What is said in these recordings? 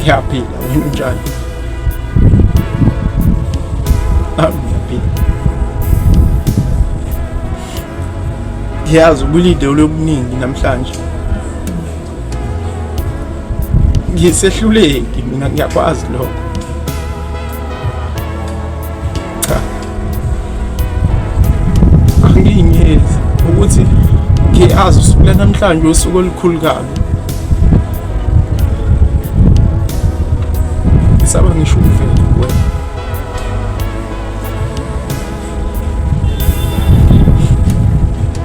Ngiyaphila, wena unjani? Nami ngiyaphila. Ngiyazi ubulinde olobuningi namhlanje. Ngisehluleki mina, ngiyakwazi lokho. Cha. Angiyinyezi ukuthi ngiyazi usuku lanamhlanje usuku olukhulu kabi. Ngisaba ngisho ukuvela kuwena.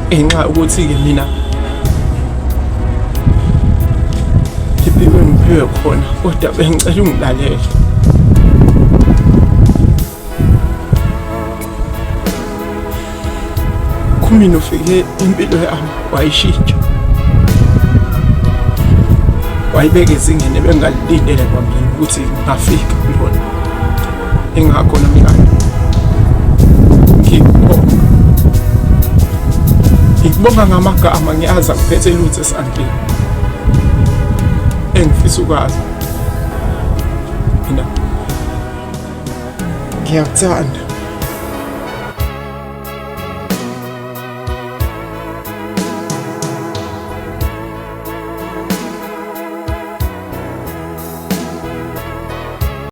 Ngenxa yokuthi-ke mina ngiphiwe ngiphiwe khona, kodwa bengicela ungilalele. Kumina ufike impilo yami wayishintsha, wayibeka ezingeni ebengalilindele kwamina ukuthi ngingafika kulona. Ingakho namhlanje ngikubonga, ngikubonga ngamagama, ngiyazi akuphethe lutho esandleni. Engifisa ukwazi mina, ngiyakuthanda.